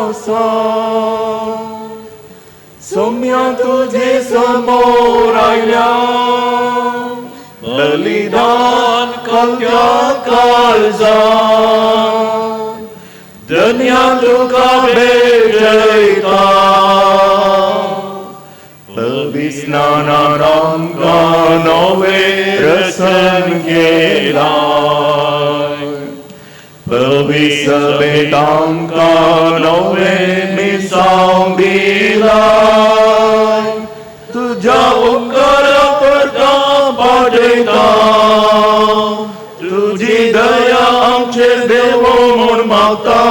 आसा. सोम्या तुजे समोर आयल्या बलिदान कलत्या काळजान धन्या तुका भेटयता. पविस्नानान आमकां नवें रसन केलाय, पविसभेत आमकां नवें मिसांव दिलाय. तुज्या उपकारा परतां पाटयता, तुजी दया आमचेर देवो म्हूण मागता.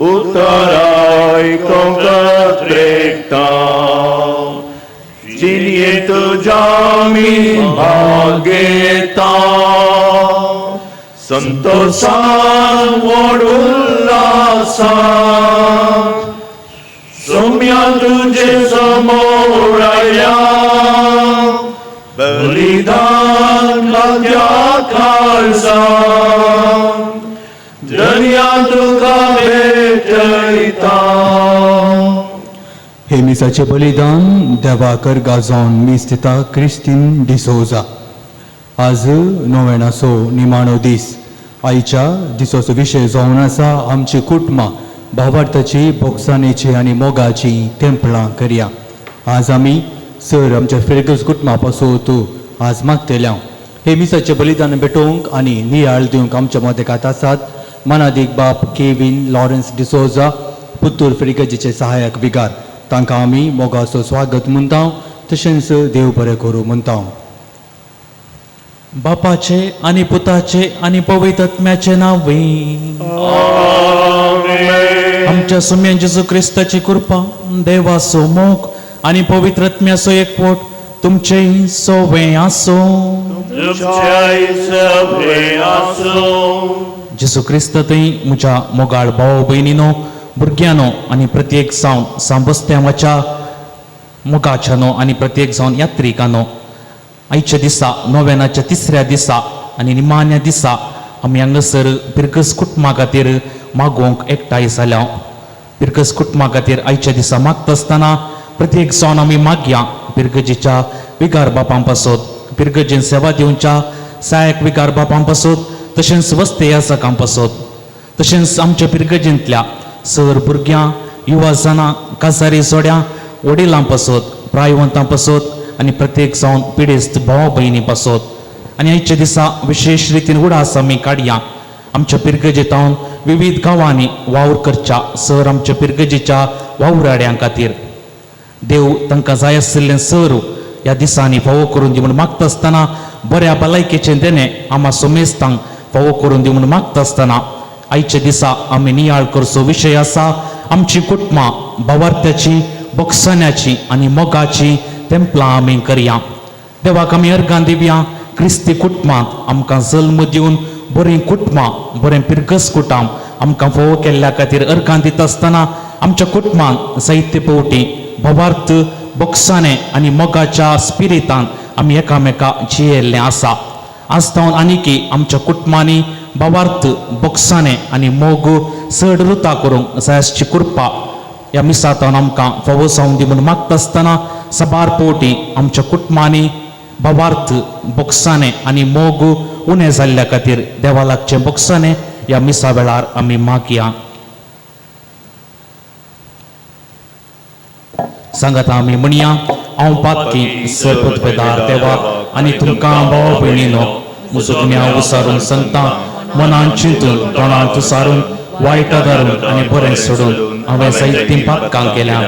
उतर आयकूंक त्रेकता, जिणये तुज्या आमी भाग घेता. संतोषान व्हड उल्हासान सोम्या तुजे समोर आयल्या बलिदान घालत्या काळजान धन्या तुका भेटयता. हे मिसाचें बलिदान देवाकर गाजोवन मीस दिता क्रिस्तीन डिसोजा. आज नोवेणाचो निमाणो दीस. आयच्या दिसाचो विशय जावन आसा आमची कुटुंबां भावार्थाची बोगसाणेची आनी मोगाची तेंपलां करया. आज आमी सर आमच्या फिरगज कुटुंबा पासून आज मागतले. हे मिसाचें बलिदान भेटोवंक आनी नियाळ दिवंक आमच्या मदेकात आसात मनादीक बाप केवीन लॉरन्स डिसोजा, पुत्तूर फिरगजीचे सहायक विगार. तांकां आमी मोगाचो स्वागत म्हणटा, तशेंच देव बरें करूं म्हणटा. बापाचे आनी पुताचे आनी पवित्र आत्म्याचे नांव. आमच्या सुम्या जेजू क्रिस्ताची कृपा, देवाचो मोग आनी पवित्र आत्म्याचो एकवट तुमचेय सोवे आसूं. तुमच्याय सगळें आसूं. जेजू क्रिस्त थंय म्हज्या मोगाळ भाव भयणीनो, भुरग्यांनो आनी प्रत्येक जावन सांबस्त्यामाच्या मोगाच्यानो आनी प्रत्येक जावन यात्रिकांनो, आयच्या दिसा नोवेनाच्या तिसऱ्या दिसा आनी निमाण्या दिसा आमी हांगासर पिरगस कुटुंबा खातीर मागोवंक एकठांय जाल्या. पिरगस कुटुंबा खातीर आयच्या दिसा मागता आसतना प्रत्येक जावन आमी मागया पिरगजीच्या विगार बापां पासत, पिरगजीन सेवा दिवच्या सहायक विगार बापां पासत, तशेंच वस्ते यासकां पासत, तशेंच आमच्या पिरगजींतल्या सर भुरग्यां, युवा जाणां, काजारी जोड्यां, वडिलां पासत, प्रायवंतां पासत आनी प्रत्येक जावन पिडेस्त भाव भयणी पासत. आनी आयच्या दिसा विशेश रितीन उडास आमी काडया आमच्या पिरगजेतावन विविध गांवांनी वावर करच्या सर आमच्या पिरगजेच्या वावराड्यां खातीर. देव तांकां जाय आशिल्लें सर ह्या दिसांनी फावो करून दी म्हूण मागता आसतना बऱ्या भलायकेचें देणें आमा सोमेस्तांक फावो करून दी म्हूण मागता आसतना आयच्या दिसा आमी नियाळ करचो विशय आसा आमची कुटुंबां भावार्थ्याची, बोगसण्याची आनी मोगाची तेंपलां आमी करया. देवाक आमी अर्गां दिवया क्रिस्ती कुटुंबांत आमकां जल्म दिवन बरीं कुटुंबां, बरें पिरगस कुटाम आमकां फावो केल्ल्या खातीर अर्गां दिता आसतना आमच्या कुटुंबांत जायते पवटी भावार्थ, बोगसाणें आनी मोगाच्या स्पिरितान आमी एकामेका जियेल्लें आसा. आज तावन आनीकी आमच्या कुटुंबांनी भावार्थ, बोगसाणें आनी मोग चड रुता करूंक जाय आसची कृपा ह्या मिसांतान आमकां फावो जावन दी म्हूण मागता आसतना साबार पवटी आमच्या कुटुंबांनी भावार्थ, बोगसाणें आनी मोग उणें जाल्ल्या खातीर देवा लागचें बोगसाणें ह्या मिसा वेळार आमी मागया. सांगात आमी म्हणया, हांव पातकी सरपतपेदार देवा आनी तुमकां भाव भयणीनो म्हजो गुन्यांव उसारून सांगता. मनान चिंतून, तोंडांत उसारून, वायट धरून आनी बरें सोडून हांवें जायतीं पातकां केल्या.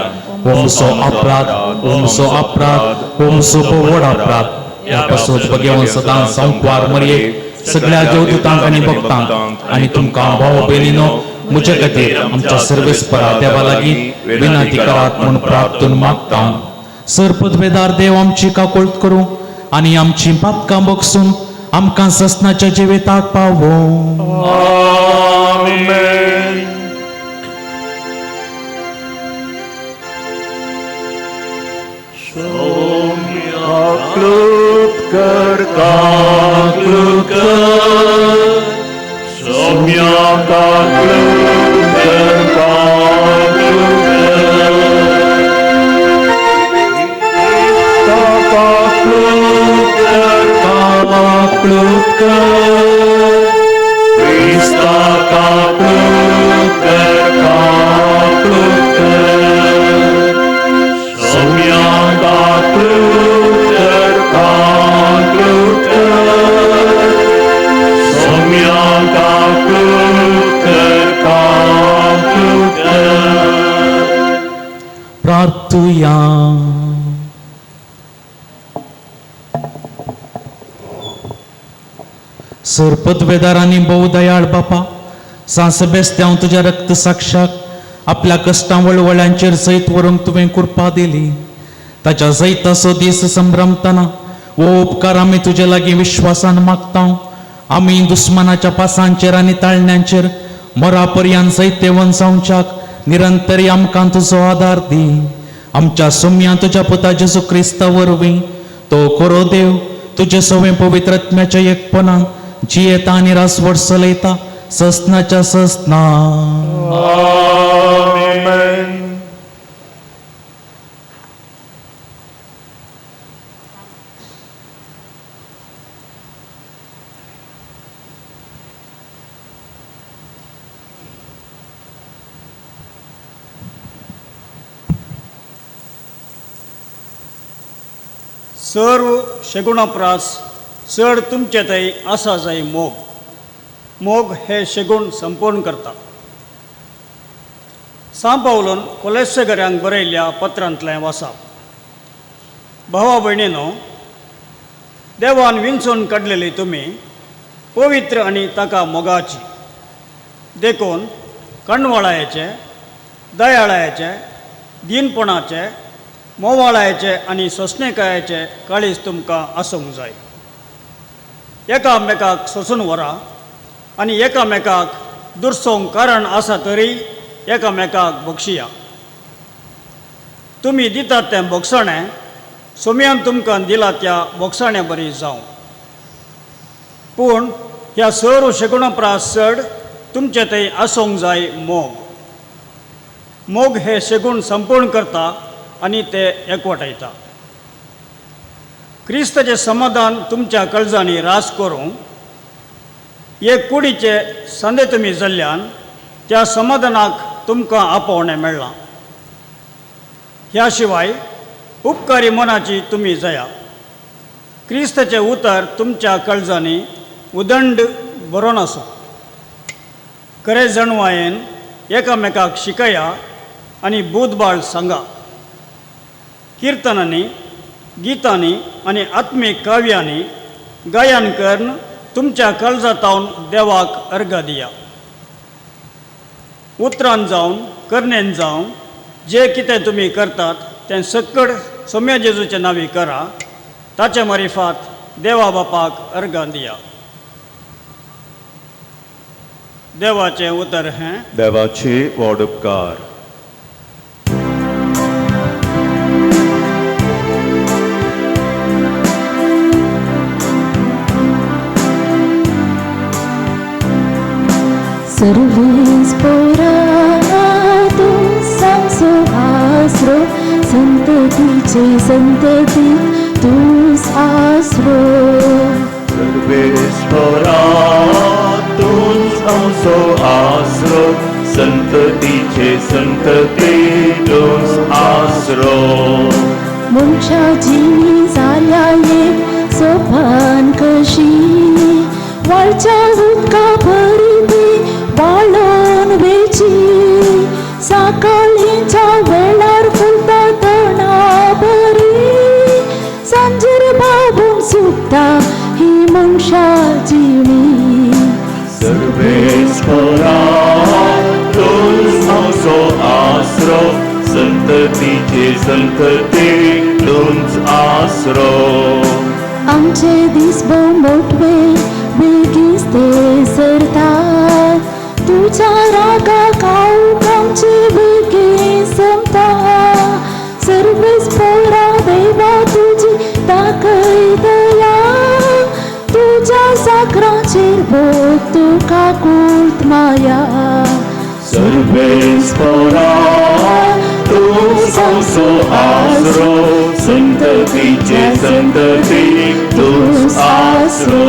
हो म्हजो अपराध, हो म्हजो अपराध, हो म्हजो व्हड अपराध. ह्या पासून बगेवन सदां संकवार मरयेक सगळ्या देवदूतांक आनी भक्तांक आनी तुमकां भाव भयणीनो म्हजे खातीर आमच्या सर्वेस्परा देवा लागीं विनंती करात म्हूण प्रार्थून मागता. सर पदवेदार देव आमची काकुळट करूं आनी आमची पातकां बगसून आमकां ससनाच्या जिविताक पावोवं. आमेन. सोम्या क्लुप्त कर, काक्लुप्त कर, सोम्या काक्लुप्त कर, काकळूत कर, क्रिस्ता काकळूत कर, काकळूत कर, सोम्या काकळूत कर, काकळूत कर, सोम्या काकळूत कर, काकळूत कर. प्रार्थुया. सर पदवेदार आनी भोव दयाळ बापा, सांसबेस्त्यांव तुज्या रक्त साक्षाक आपल्या कश्टां वळवळ्यांचेर जैत व्हरूंक तुवें कृपा दिली. ताच्या जैताचो दीस संभ्रमतना हो उपकार आमी तुजे लागीं विश्वासान मागता. आमी दुस्मानाच्या पासांचेर आनी ताळण्यांचेर मरा पर्यान जैतेवंत जावच्याक निरंतरी आमकां तुजो आदार दी. आमच्या सोम्या तुज्या पुता जेजू क्रिस्ता वरवीं तो कोरो देव तुजे सवें पवित्र आत्म्याच्या एकपणान जियेता आनी रासवड चलयता ससनाच्या ससना. आमेन. सर्व शेगुणा प्रास चड तुमचे थंय आसा जाय मोग. मोग हे शेगूण संपूर्ण करता. सां पावलून कोलेस्सेगऱ्यांक बरयल्ल्या पत्रांतलें वासाप. भावा भयणीनो, देवान विंचून काडलेली तुमी पवित्र आनी ताका मोगाची, देखून कणवळायेचे, दयाळायेचे, दीनपणाचे, मोवाळायेचे आनी सोंसणेकायेचे काळीज तुमकां आसूंक जाय. एकामेकाक सोंसून व्हरा आनी एकामेकाक दुरसोंक कारण आसा तरी एकामेकाक बक्षिया. तुमी दितात तें बोगसणें सोम्यान तुमकां दिलां त्या बोगसाण्या बरी जावं. पूण ह्या सर्व शेगुणा प्रास चड तुमचे थंय आसूंक जाय मोग. मोग हे शेगूण संपूर्ण करता आनी ते एकवटायता. क्रिस्ताचें समाधान तुमच्या कळजांनी रास करूंक एक कुडीचे सांदे तुमी जाल्ल्यान त्या समाधानाक तुमकां आपोवणें मेळ्ळां. ह्या शिवाय उपकारी मनाची तुमी जया. क्रिस्ताचें उतर तुमच्या कळजांनी उदंड बरोवन आसूं. खरे जणवायेन एकामेकाक शिकया आनी बुधबाळ सांगा. किर्तनांनी, गितांनी आनी आत्मीक काव्यांनी गायन करून तुमच्या कळजातावन देवाक अर्घ दिया. उतरान जावन करणेन जावं जे कितें तुमी करतात तें सक्कड सोम्या जेजूचे नांवी करा. ताचे मारिफात देवा बापाक अर्घां दिया. देवाचें उतर हें. देवाचे व्हड उपकार. सर्वेस पोरा तूं आमचो आसरो, संततीचे संतती तूं आसरो. सर्वेस्परा तूंच आमचो आसरो, संततीचे संतती तूंच आसरो. मनशा जिणी जाल्या एक सोपान कशी, व्हाळच्या उदका बरी ती वाळोन वेची. सकाळीच्या वेळार फुलता तणा बरी, सांजेर बाबून सुकता ही मनशा जिणी. सर्वेस्परा तूंच आमचो आसरो, संततीचे संतती तूंच आसरो. आमचे दीस भोव मोटवे बेगीच ते सरतात, तुज्या रागा काळोख आमचे बेगीन सोंपता. सर्वेस पोरा देवा तुजी दाखय दया, तुज्या साकरांचेर भोग तुका कुर्त माया. सर्वेस्परा तूंच तूं आमचो आसरो, संततीचे संततीक तूं आसरो.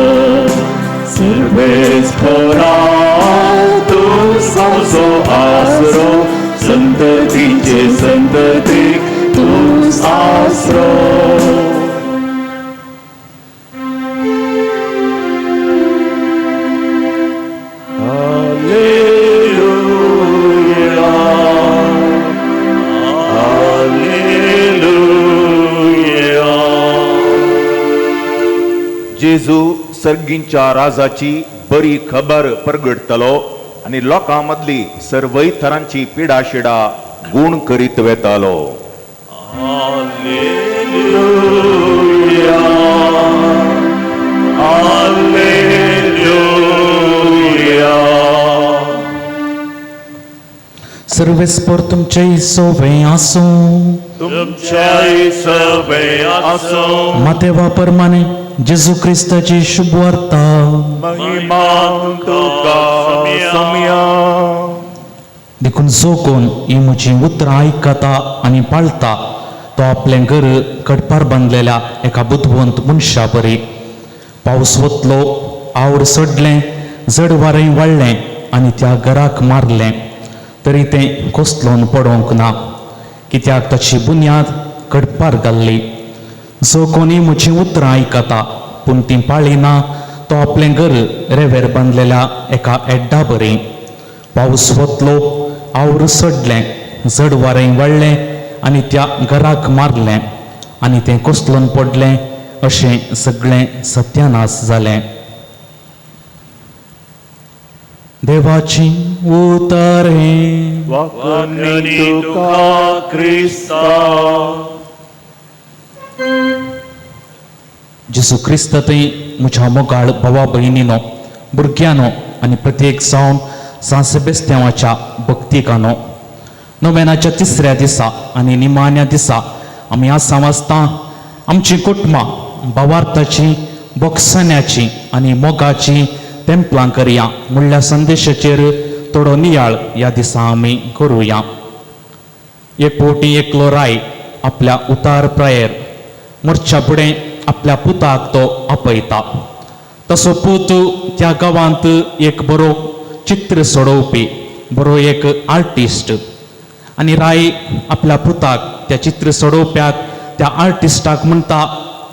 सर्वेस्परा तूं आमचो आसरो, संततीचे संततीक तूं आसरो. Alleluia, Alleluia. जेजू सर्गींच्या राजाची बरी खबर परगटतलो आनी लोकां मदली सर्वय थरांची पिडाशिडा गूण करीत वेतालो. Alleluia, Alleluia. सर्वेस्पर तुमचे सोवे आसूं. तुमच्याय सवे आसूं. मातेवा परमाने जेजू क्रिस्ताची शुभवार्ता. महिमा तुका सोम्या. देखून जो कोण ही म्हजी उतरां आयकता आनी पाळता तो आपलें घर कडपार बांदलेल्या एका बुदवंत मनशा बरी. पावस वतलो, आवर सडलें, जड वारें वाडलें आनी त्या घराक मारलें, तरी तें कोसलोन पडोवंक ना, कित्याक ताची बुन्याद कडपार घाल्ली. जो कोणी म्हजी उतरां आयकता पूण तीं पाळिना तो आपलें घर रेवेर बांदलेल्या एका एड्डा बरी. पावस वतलो, आवर सडलें, जड वारें वाडलें आनी त्या घराक मारलें आनी तें कोसलोन पडलें, अशें सगळें सत्यानाश जालें. देवाची उतरें. वाकणी तुका क्रिस्ता. जेजू क्रिस्त थंय म्हज्या मोगाळ भावा भयणीनो, भुरग्यांनो आनी प्रत्येक जावन सांत सेबेस्त्यांवाच्या भक्तिकानो, नोवेनाच्या तिसऱ्या दिसा आनी निमाण्या दिसा आमी आसा वाचता आमची कुटुंबां भावार्थाची, बोगसण्याची आनी मोगाची तेंपलां करया म्हणल्या संदेशाचेर थोडो नियाळ ह्या दिसा आमी करुया. एक फावटी एकलो राय आपल्या उतार प्रायेर मरच्या फुडें आपल्या पुताक तो आपयता. तसो पूत त्या गांवांत एक बरो चित्र सोडोवपी, बरो एक आर्टिस्ट, आनी राय आपल्या पुताक, त्या चित्र सोडोवप्याक, त्या आर्टिस्टाक म्हणटा,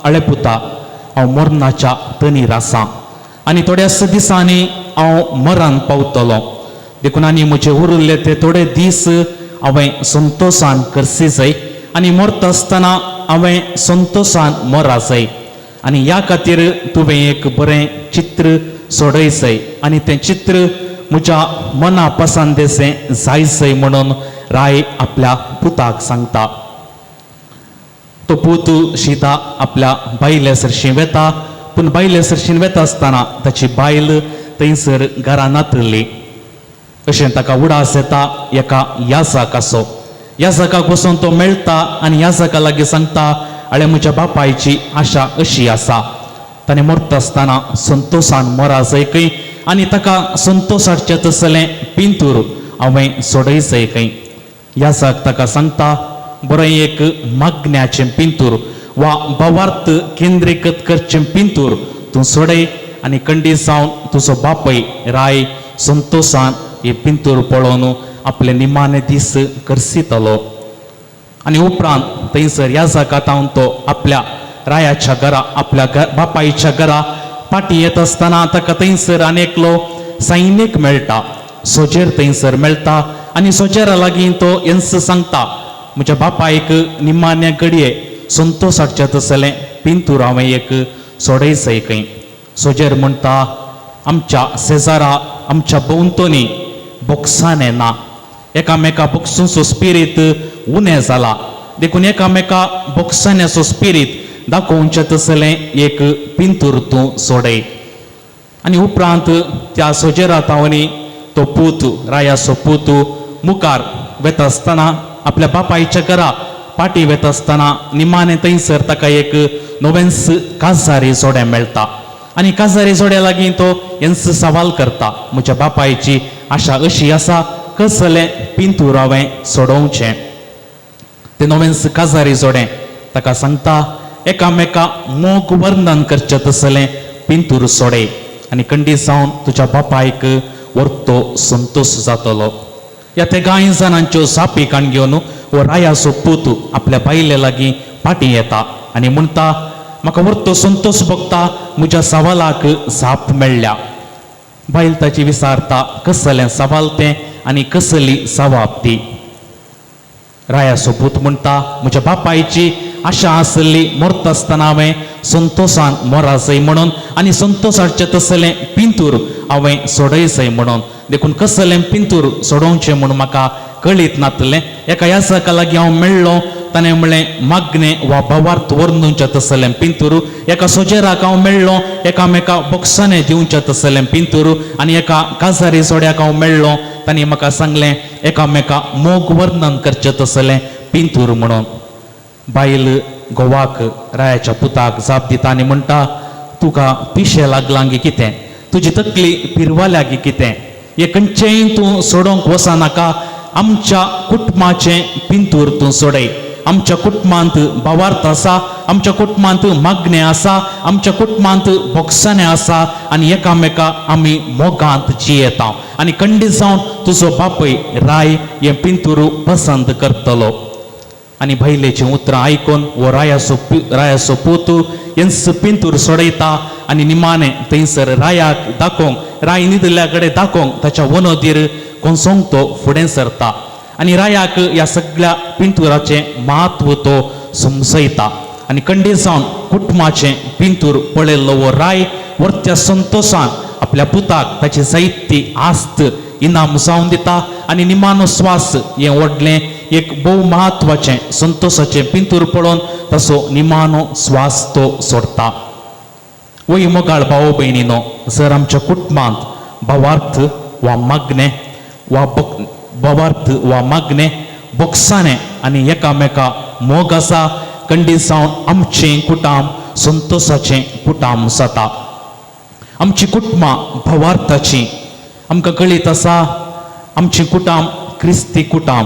अळे पुता, हांव मरणाच्या तनीर आसा आनी थोड्याच दिसांनी हांव मरान पावतलो, देखून आनी म्हजे उरिल्ले ते थोडे दीस हांवें संतोशान करसी जाय आनी मरता आसतना हांवें संतोशान मरा जाय, आनी ह्या खातीर तुवें एक बरें चित्र सोडय जाय आनी तें चित्र म्हज्या मना पसंदेचें जाय जाय म्हणून राय आपल्या पुताक सांगता. तो पूत शिता आपल्या बायले सरशीं वेता, पूण बायले सरशीं वेता आसतना ताची बायल थंयसर घरा नातली. अशें ताका उडास येता एका याजकाचो. याजकाक वचून तो मेळटा आनी याजका लागीं सांगता, अळे म्हज्या बापायची आशा अशी आसा, ताणें मरता आसतना संतोशान मरा जाय खंय आनी ताका संतोश हाडचें तसलें पिंतूर हांवें सोडय जाय खंय. याजक ताका सांगता, बरें एक मागण्याचें पिंतूर वा भावार्थ केंद्रीकृत करचें पिंतूर तूं सोडय आनी कंडी जावन तुजो बापय राय संतोशान हे पिंतूर पळोवन आपले निमाणे दीस करसितलो. आनी उपरांत थंयसर याजका तावन तो आपल्या रायाच्या घरा, आपल्या बापायच्या घरा फाटीं येता आसतना ताका थंयसर आनी एकलो सैनीक मेळटा, सोजेर थंयसर मेळटा आनी सोजेरा लागीं तो हेंच सांगता, म्हज्या बापायक निमाण्या घडये संतोश हाडचें तसलें पिंतूर हांवें एक सोडय जाय खंय. सोजेर म्हणटा, आमच्या शेजारा, आमच्या भोंवतणी बोगसाणें ना, एकामेका बोगसूंचो स्पिरीत उणें जाला, देखून एकामेका बोगसाण्याचो स्पिरीत दाखोवचें तसलें एक पिंतूर तूं सोडय. आनी उपरांत त्या सोजेरा तावनी तो पूत, रायाचो पूत मुखार वेता आसतना आपल्या बापायच्या घरा पाटी वेता आसतना निमाणें थंयसर ताका एक नवेंच काजारी जोडें मेळटा आनी काजारी जोड्या लागीं तो हेंच सवाल करता, म्हज्या बापायची आशा अशी आसा, कसलें पिंतूर हांवें सोडोवचें. ते नवेंच काजारी जोडें ताका सांगता एकामेका मोग वर्णन करचें तसलें पिंतूर सोडे आनी कंडी जावन तुज्या बापायक वर्तो संतोश जातलो. ह्या ते कांय जाणांच्यो जापी काण घेवन हो रायाचो पूत आपल्या बायले लागीं फाटीं येता आनी म्हणटा म्हाका वर्तो संतोश भोगता, म्हज्या सवालाक जाप मेळ्ळ्या. बायल ताची विचारता कसलें सवाल तें आनी कसली जवाब ती. रायाचो पूत म्हणटा म्हज्या बापायची आशा आसली मरता आसतना हांवें संतोशान मोरासय म्हणून आनी संतोशाचें तसलें पिंतूर हांवें सोडयसय म्हणून, देखून कसलें पिंतूर सोडोवचें म्हूण म्हाका कळीत नातलें. एका यासका लागीं हांव मेळ्ळो, ताणें म्हणलें मागणें वा भावार्थ वर्णुचें तसलें पिंतूर. एका सोजेराक हांव मेळ्ळो, एकामेका बोक्साने दिवचें तसलें पिंतूर. आनी एका काजारी जोड्याक हांव मेळ्ळो, तांणी म्हाका सांगलें एकामेका मोग वर्णन करचें तसलें पिंतूर म्हणून. बायल घोवाक रायाच्या पुताक जाप दिता आनी म्हणटा तुका पिशें लागलां गी कितें, तुजी तकली पिरवाल्या गी कितें, हें खंयचेंय तूं सोडोवंक वचनाका, आमच्या कुटुंबाचें पिंतूर तूं सोडय. आमच्या कुटुंबांत भावार्थ आसा, आमच्या कुटुंबांत मागणें आसा, आमच्या कुटुंबांत बोगसाणें आसा आनी एकामेका आमी मोगांत जियेता आनी खंडीत जावन तुजो बापूय राय हें पिंतूर पसंत करतलो. आनी बायलेचीं उतरां आयकून हो रायाचो पूत हेंच पिंतूर सोडयता आनी निमाणें थंयसर रायाक दाखोवंक, राय न्हिदिल्ल्या कडेन दाखोवंक ताच्या वनोदीर कोसोंक तो फुडें सरता आनी रायाक ह्या सगळ्या पिंतुराचें म्हत्व तो समजयता. आनी खंडीत जावन कुटुंबाचें पिंतूर पळयल्लो हो राय वर्त्या संतोशान आपल्या पुताक ताची जायती आस्त इनाम जावन दिता आनी निमानो स्वास हें व्हडलें एक भोव म्हत्वाचें संतोशाचें पिंतूर पळोवन ताचो निमानो स्वास तो सोडटा. वय मोगाळ भाव भयणीनो, जर आमच्या कुटुंबांत भावार्थ वा मागणें वा भावार्थ वा मागणें बोगसाणें आनी एकामेका मोग आसा, खंडीत जावन आमचें कुटाम संतोशाचें कुटाम जाता. आमची कुटुंबां भावार्थाचीं, आमकां कळीत आसा आमचें कुटाम क्रिस्ती कुटाम.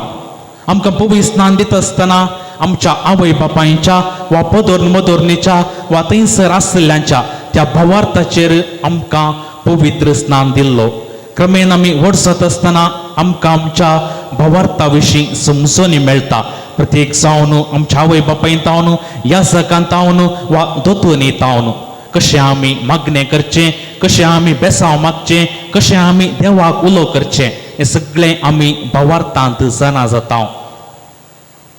आमकां पवित्र स्नान दिता आसतना आमच्या आवय बापायच्या वा पदोर मदोरणीच्या वा थंयसर आशिल्ल्यांच्या त्या भावार्थाचेर आमकां पवित्र स्नान दिल्लो. क्रमेण आमी व्हड जाता आसतना आमकां आमच्या भावार्था विशीं समजणी मेळटा. प्रत्येक जावन आमच्या आवय बापायन तावन, याजकान तावन वा दोतोनी तावन कशें आमी मागणें करचें, कशें आमी बेसांव मागचें, कशें आमी देवाक उलो करचें, हें सगळें आमी भावार्थांत जाणा जाता.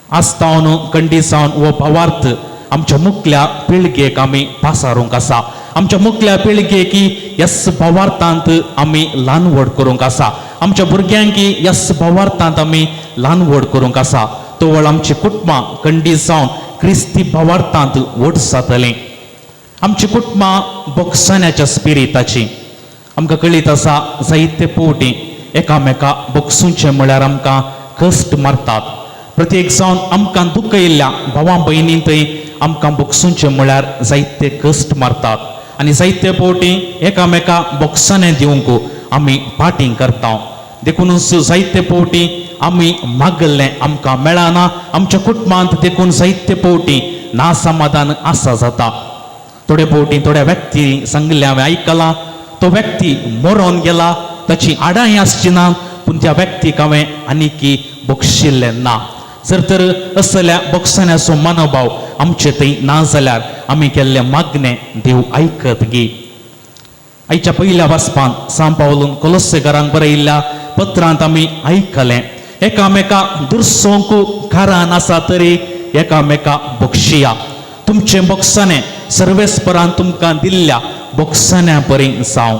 आसतावन खंडीत जावन हो भावार्थ आमच्या मुखल्या पिळगेक आमी पासारूंक आसा. आमच्या मुखल्या पिळगेक ह्याच भावार्थांत आमी ल्हान व्हड करूंक आसा. आमच्या भुरग्यांकी ह्याच भावार्थांत आमी ल्हान व्हड करूंक आसा. तवळ आमची कुटुंबां खंडीत जावन क्रिस्ती भावार्थांत व्हड जातलीं. आमची कुटुंबां बोगसाण्याच्या स्पिरिताची आमकां कळीत आसा. जायते पवटी एकामेका बोगसूचें म्हळ्यार आमकां कश्ट मारतात. प्रत्येक जावन आमकां दुखयल्ल्या भावां भयणीं थंय आमकां बोगसूचें म्हळ्यार जायते कश्ट मारतात आनी जायते पवटी एकामेका बोगसाणें दिवंक आमी पाटींग करता. देखूनच जायते पवटी आमी मागल्लें आमकां मेळना आमच्या कुटुंबांत, देखून जायते पवटी ना समाधान आसा जाता. थोडे पवटी थोड्या व्यक्ती सांगिल्लें हांवें आयकलां, तो व्यक्ती मरोन गेला, ताची आडाय आसची ना, पूण त्या व्यक्तीक हांवें आनीकी बक्षिल्लें ना. जर तर असल्या बक्षण्याचो मनोभाव आमचे थंय ना जाल्यार आमी केल्लें मागणें देव आयकत गी. आयच्या पयल्या वाचपांत सांव पावलून कोलोस्सेकारांक बरयल्ल्या पत्रांत आमी आयकलें एकामेका दुरसोंक कारण आसा तरी एकामेका बक्षिया. तुमचें बक्षाणें सर्वेस्परान तुमकां दिल्ल्या बक्षाण्या परी जावं.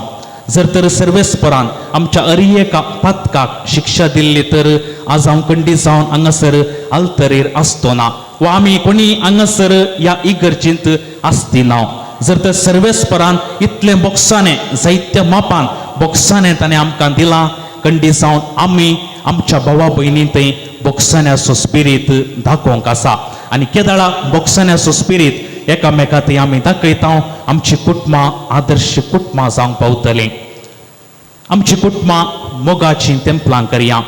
जर तर सर्वेस्परान आमच्या अरियेका पातकाक शिक्षा दिल्ली तर आज हांव खंडीत जावन हांगासर आल्तरीर आसतो ना वा आमी कोणी हांगासर ह्या इगर्जींत आसती ना. जर तर सर्वेस्परान इतलें बक्षाणें जायत्या मापान बक्षाणें ताणें आमकां दिलां, खंडीत जावन आमी आमच्या भावा भयणी थंय बक्षाण्याचो स्पिरीत दाखोवंक आसा. आनी केदळा बक्षाण्याचो स्पिरीत एकामेका थंय आमी दाखयता, आमची कुटुंबां आदर्श कुटुंबां जावंक पावतलीं. आमची कुटुंबां मोगाचीं तेंपलां करया.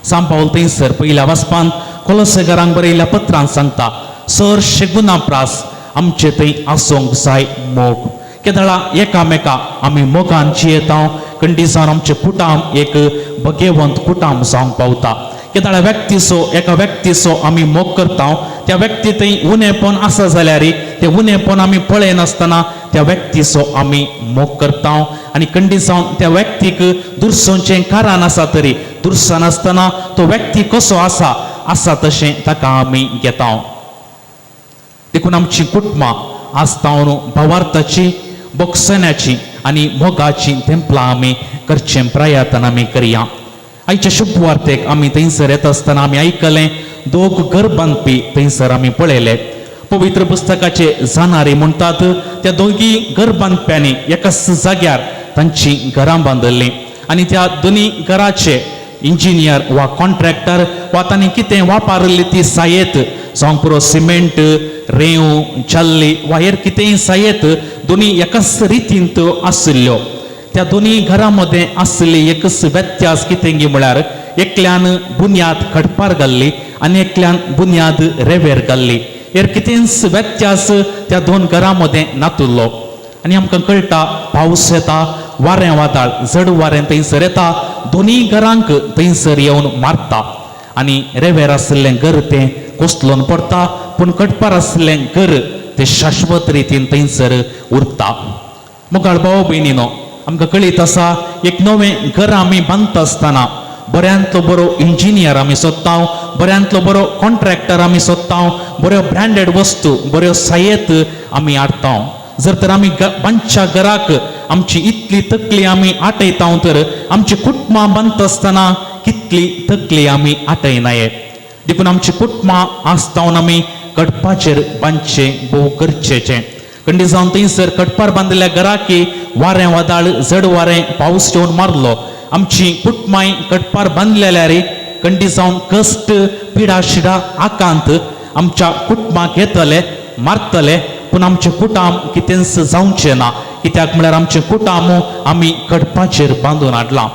सांव पावल थंयसर पयल्या वाचपान कोलोसेगारांक बरयल्ल्या पत्रान सांगता, सरशे गुना प्रास आमचे थंय आसूंक जाय मोग. केदळा एकामेका आमी मोगान जियेता कंडिजान आमचें कुटाम एक बगेवंत कुटाम जावंक पावता. केदळा व्यक्तीचो एका व्यक्तीचो आमी मोग करता, त्या व्यक्ती थंय उणेपण आसा जाल्यार तें उणेपण आमी पळयनासतना त्या व्यक्तीचो आमी मोग करता आनी कंडिजावन त्या व्यक्तीक दुरसोचें कारण आसा तरी दुरसनासतना तो व्यक्ती कसो आसा आसा तशें ताका आमी घेता. देखून आमची कुटुंबां आसतावन भावार्थाची, बोगसण्याची आनी मोगाची तेंपलां आमी करचें प्रयत्न आमी करया. आयच्या शुभवार्तेक आमी थंयसर येता आसतना आमी आयकलें, दोग घर बांदपी थंयसर आमी पळयले. पवित्र पुस्तकाचे जाणारी म्हणटात त्या दोगी घर बांदप्यांनी एकाच जाग्यार तांची घरां बांदिल्लीं आनी त्या दोनी घराचे इंजिनियर वा कॉन्ट्रॅक्टर वा तांणी कितें वापरिल्ली ती सायेत जावं पुरो सिमेंट, रेंव, जल्ली वा हेर कितेंय सायेत दोनी एकाच रितींत आशिल्ल्यो. त्या दोनी घरां मदें आशिल्ली एकच व्यत्यास कितें म्हळ्यार एकल्यान बुन्याद खडपार घाल्ली आनी एकल्यान बुन्याद रेवेर घाल्ली. हेर कितेंच व्यत्यास त्या दोन घरां मदें नातुल्लो. आनी आमकां कळटा पावस येता, वारें वादळ जड वारें थंयसर येता, दोनी घरांक थंयसर येवन मारता आनी रेवेर आशिल्लें घर तें कोसलोन पडटा, पूण कटपार आशिल्लें घर तें शाश्वत रितीन थंयसर उरता. मुखार भाव भयणीनो, आमकां कळीत आसा एक नवें घर आमी बांदता आसतना बऱ्यांतलो बरो इंजिनियर आमी सोदता, बऱ्यांतलो बरो कॉन्ट्रॅक्टर आमी सोदता, बऱ्यो ब्रँडेड वस्तू, बऱ्यो सायेत आमी हाडटा. जर तर आमी बांदच्या घराक आमची इतली तकली आमी आटयता तर आमची कुटुंबां बांदता आसतना कितली तकली आमी आटयनाये. देखून आमची कुटुंबां आसतावन आमी कडपाचेर बांदचें भोव गरजेचें. कंडी जावन थंयसर कडपार बांदिल्ल्या घराकी वारें वादळ, जड वारें, पावस येवन मारलो. आमची कुटुंबांय कडपार बांदलेल्या रे कंडी जावन कश्ट, पिडा शिडा, आकांत आमच्या कुटुंबाक येतले, मारतले, पूण आमचें कुटाम कितेंच जावचें ना. कित्याक म्हळ्यार आमचें कुटाम आमी कडपाचेर बांदून हाडलां.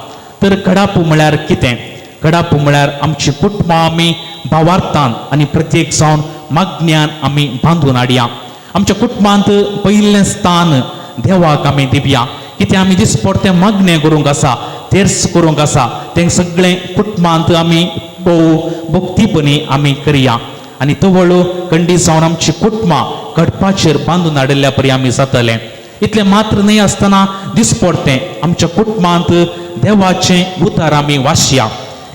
तर कडाप म्हळ्यार कितें? कडाप म्हळ्यार आमची कुटुंबां आमी भावार्थान आनी प्रत्येक जावन मागण्यान आमी बांदून हाडया. आमच्या कुटुंबांत पयलें स्थान देवाक आमी दिवया. कितें आमी दिसपडतें मागणें करूंक आसा, तेर्स करूंक आसा, तें सगळें कुटुंबांत आमी भोव भक्तीपणी आमी करया आनी तवळ कंडी जावन आमची कुटुंबां कडपाचेर बांदून हाडिल्ल्या परी आमी जातलें. इतलें मात्र न्हय आसतना दिसपडतें आमच्या कुटुंबांत देवाचें उतर आमी वाचया.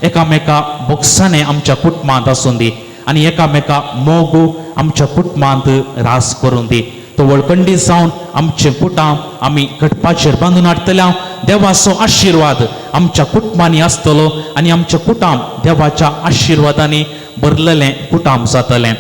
एकामेका बोगसाणें आमच्या कुटुंबांत आसूं दी आनी एकामेका मोग आमच्या कुटुंबांत रास करूं दी. तवळ कंडी जावन आमचें कुटां आमी घटपाचेर बांदून हाडटल्या. देवाचो आशिर्वाद आमच्या कुटुंबांनी आसतलो आनी आमचें कुटाम देवाच्या आशिर्वादांनी भरलेलें कुटाम जातलें.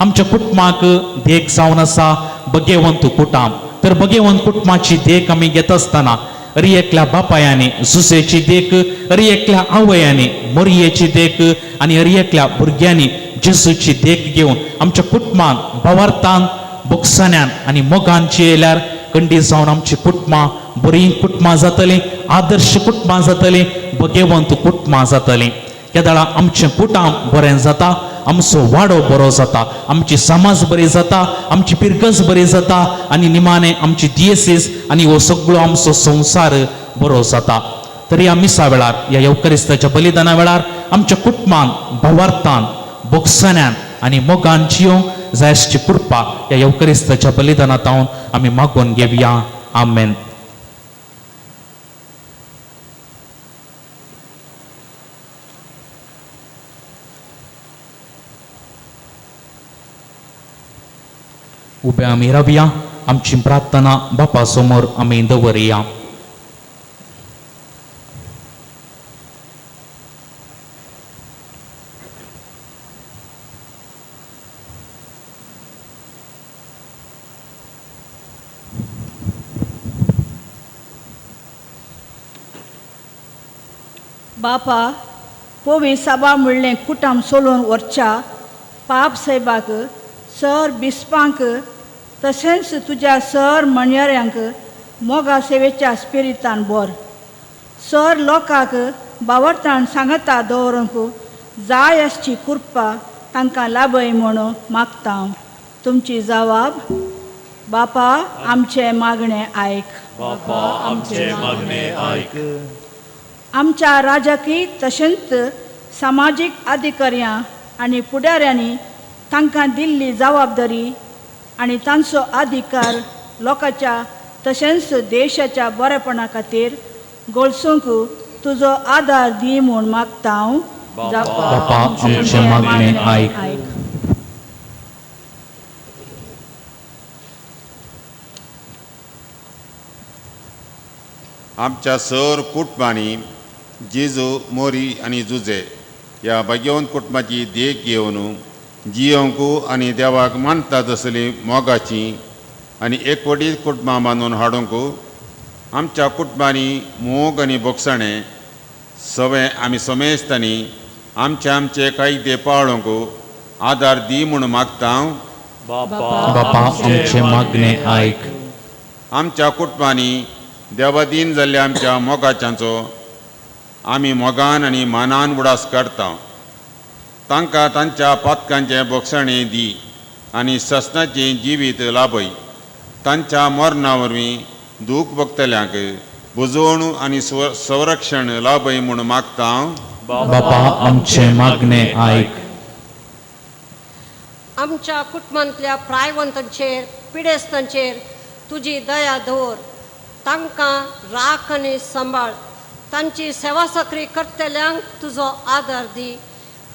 आमच्या कुटुंबाक देख जावन आसा बगेवंत कुटाम. तर बगेवंत कुटुंबाची देख आमी घेता आसतना अरी एकल्या बापायांनी जुसेची देख, अरी एकल्या आवयांनी मोरयेची देख आनी अरी एकल्या भुरग्यांनी जेसूची देख घेवन आमच्या कुटुंबान भावार्थान, बोगसाण्यान आनी मोगान जियेल्यार कंडी जावन आमची कुटुंबां बरीं कुटुंबां जातलीं, आदर्श कुटुंबां जातलीं, बगेवंत कुटुंबां जातलीं. केदळा आमचें कुटाम बरें जाता, आमचो वाडो बरो जाता, आमची समाज बरी जाता, आमची पिरगज बरी जाता आनी निमाणें आमची दियेसीस आनी हो सगळो आमचो संवसार बरो जाता. तर ह्या मिसा वेळार, ह्या येवकरिस्ताच्या बलिदाना वेळार आमच्या कुटुंबान भावार्थान, बोगसाण्यान आनी मोगान जियोंक जाय आसची कृपा ह्या येवकरिस्ताच्या बलिदानांत आमी मागून घेवया. आमेन. उबे आमी रावया, आमची प्रार्थना बापा समोर आमी दवरया. बापा पोवी सभा म्हणलें कुटाम सोलून व्हरच्या पाप साहेबाक, सर बिस्पांक, तशेंच तुज्या सर म्हणयाऱ्यांक मोगा सेवेच्या स्पिरितान बोर. सर लोकांक बावरतान सांगता दवरूंक जाय आसची कृपा तांकां लाभय म्हूण मागता. तुमची जवाब बापा आमचें मागणें आयक. बापा आमचें मागणें आयक. आमच्या राजकीय तशेंच सामाजीक अधिकाऱ्यां आनी फुडाऱ्यांनी तांकां दिल्ली जबाबदारी आनी तांचो अधिकार लोकांच्या तशेंच देशाच्या बरेपणा खातीर गळसूंक तुजो आदार दी म्हूण मागता हांव. बापा आमचें मागणें आयक. आमच्या सर कुटुंबांनी जेजू, मोरी आनी जुजे ह्या भाग्यवंत कुटुंबाची देख घेवन जियोंक आनी देवाक मानता तसली मोगाची आनी एकवटीत कुटुंबां बांदून हाडूंक आमच्या कुटुंबांनी मोग आनी बोगसाणें सवें आमी समेस्तांनी आमचे आमचे कायदे पाळूंक आदार दी म्हूण मागता. बापा आमचें मागणें आयक. आमच्या कुटुंबांनी देवादीन जाल्ल्या आमच्या मोगाच्यांचो आमी मोगान आनी मानान उडास काडटा. तांकां तांच्या पातकांचें बोगसणें दी आनी ससनाचें जिवीत लाभय. तांच्या मरणा वरवीं दूख भोगतल्यांक बुजवण आनी संरक्षण लाभय म्हूण मागता. बापा आमचें मागणें आयक. आमच्या कुटुंबांतल्या प्रायवंतांचेर पिडेस्तांचेर तुजी दया दवर. तांकां राख आनी सांबाळ. तांची सेवा साकरी करतल्यांक तुजो आदार दी.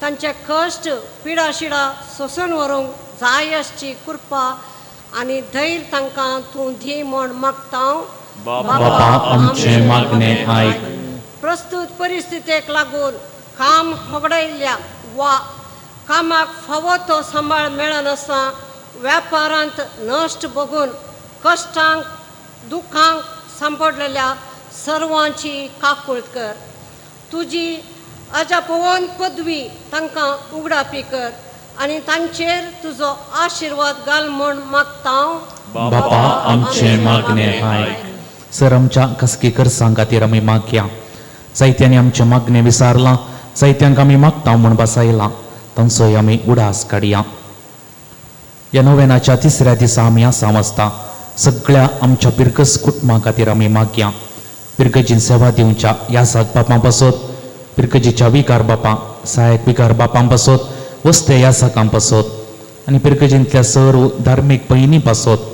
तांचे कश्ट पिडाशिडा सोसून व्हरूंक जाय आसची कृपा आनी धैर्य तांकां तूं दी म्हूण मागता. बापा आमचें मागणें आयक. प्रस्तूत परिस्थितीक लागून काम होगडायल्ल्या वा कामाक फावो तो सांबाळ मेळनासतना वेपारांत नश्ट बघून कश्टांक दुखांक सांपडलेल्या सर्वांची काकूळट कर. तुजी अजापवन पदवी तांकां उगडापी कर आनी तांचेर तुजो आशिर्वाद घाल म्हूण मागता. बापा आमचें मागणें आयक. सर आमच्या खासगी खर्चां खातीर आमी मागया. जायत्यांनी आमचें मागणें विसारलां, जायत्यांक आमी मागता म्हूण बसायलां, तांचोय आमी उडास काडया. ह्या नोवेनाच्या तिसऱ्या दिसा आमी आसा वाचता सगळ्या आमच्या पिरगस कुटुंबां खातीर आमी मागया. पिरगजीन सेवा दिवच्या यासाक बापां पासत, पिरगजीच्या विकार बापां, सहायक विकार बापां पासत, वस्ते यासकां पासत आनी पिरगजींतल्या सर्व धार्मीक भयणी पासत